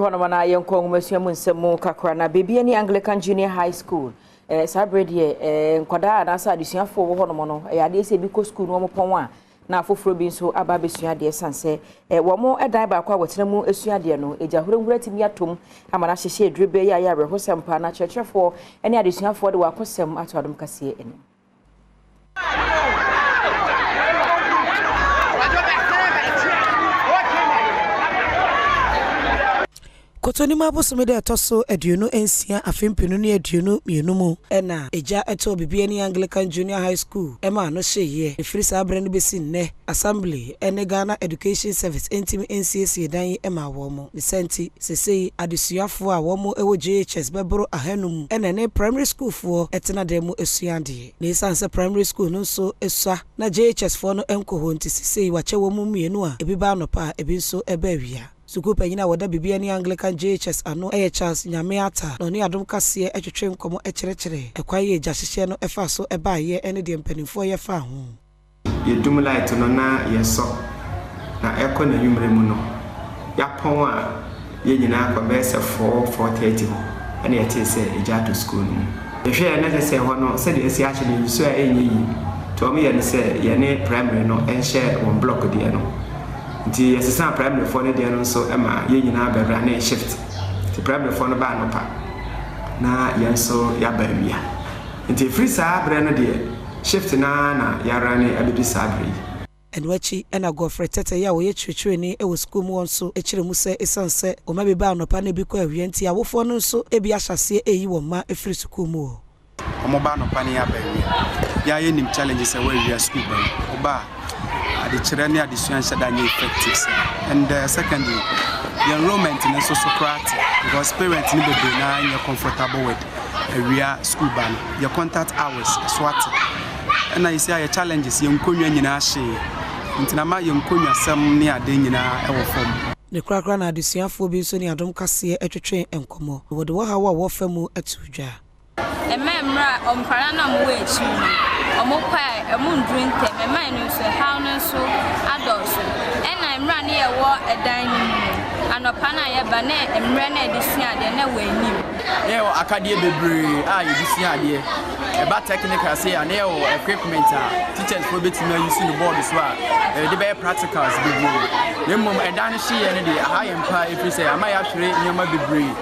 Hɔnom na yɛnkɔ nwomasua mu nsɛm mu kakra na Bibiani Anglican Junior High School saa berɛ deɛ nkwadaa anaasɛ adesuafoɔ wɔ hɔnom no, ɛyɛ adeɛ sɛ ebi kɔ sukuu no wɔn pɔn a na afoforɔ bi nso aba abɛsua adeɛ san sɛ wɔn dan baako a wɔtena mu sua adeɛ no egya huranhura tumi atom ama no ahyehyɛ aduro bɛyɛ a yɛ awerɛhosɛm paa na akyerɛkyerɛfoɔ ne adesuafoɔ de wɔn akosɛm ato Adom Kaseɛ anim. Kɔtɔnim abosome da ɛtɔ so 26 afe 2022 mu na egya tɔɔ Bibiani Anglican Junior High School maa no hyeeɛ. Ɛfiri saa berɛ no bɛsi nnɛ, Assembly ne Ghana Education Service ntumi nsiesiee dan yi mmaa wɔn. Ne saa nti, seesei adesuafoɔ a wɔn wɔ JHS bɛboro ahanum na ɛne Primary Schoolfoɔ tena dan mu sua adeɛ. Na esiane sɛ Primary School no nso sua na JHS foɔ no nkɔ hɔ nti, seesei wɔakyɛ wɔn mu mmienu a ebi ba anɔpa a ebi nso ba awia. Sukuu panyin a wɔda Bibiani Anglican JHS ano yɛ Charles Nyame Attah na ɔne Adom Kaseɛ twetwe nkɔmmɔ kyerɛkyerɛ ɛkwan yɛ egyahyehyɛ no faa so baeɛ ne deɛ mpanimfoɔ yɛ faa ho. Yɛdum light no na yɛsɔ, na ɛkɔ n'anwummerɛ mu no, yɛapɔn a yɛn nyinaa kɔ bɛyɛ sɛ 4, 4:30 hɔ ɛna yɛtee sɛ egya atɔ sukuu no mu. Yɛhwɛɛ na kyerɛ sɛ ɛhɔ no sɛdeɛ asi ahye no nsuo a ɛnyɛ yie, nti wɔn yɛ no sɛ yɛne primary no nhyɛ wɔn block deɛ no. Nti yɛsesaa primary foɔ no deɛ no nso ma yɛn nyinaa bɛwura ne shift. Nti primary foɔ no baa anɔpa na yɛn nso yɛaba awia. Nti ɛfiri saa berɛ no deɛ shift no ara na yɛarane abɛdu saa berɛ yi. Ɛno akyi na Godfrey Tetteh a ɔyɛ kyerɛkyerɛni wɔ sukuu mu hɔ nso kyerɛ mu sɛ esiane sɛ wɔn mma bi ba anɔpa na ebi kɔ awia nti awofoɔ no nso bi ahyɛ aseɛ reyi wɔn mma afiri sukuu mu hɔ. Wɔn ba anɔpa ne yɛaba awia. Yɛa yɛnim challenges a ɛwɔ awia sukuu ba mu. Woba a, adekyerɛ ne adesua nhyɛ da nyɛ effective saa. And secondly, yɛn enrollment no nso so koraa te because parents no bebree naa nyɛ comfortable with awia sukuu ba no. Yɛ contact hours so ate. Ɛna yɛsi a yɛ challenges, yɛn nkonnwa nyinaa hyee. Nti na ma yɛn nkonnwasɛm ne ade nyinaa ɛwɔ fam. Ne korakora na adesuafoɔ bi nso ne Adom Kaseɛ twetwe nkɔmmɔ. Wɔde wɔhaw a wɔfa mu ato dwa. Ɛmɛ mmerɛ a nkwadaa no a wɔwɔ akyiri no, wɔn kɔ a wɔn nduru ntɛm. Ɛmɛ no nso ɛhaw no nso adɔɔso. Ɛna mmerɛ a ne yɛwɔ ɛdan no mu no, anɔpa no a yɛba na mmerɛ no a yɛde sua adeɛ na ɛwɔ anim. Na yɛwɔ akadeɛ bebree a yɛde sua adeɛ. Ɛba technical sei a, na yɛwɔ equipment a teachers foɔ bɛtumi ayi so no board so a yɛde bɛyɛ practicals bebree. Na mmom ɛdan no hyeeɛ no deɛ, aha yɛn paa ɛfiri sɛ ama yɛahwere nneɛma bebree.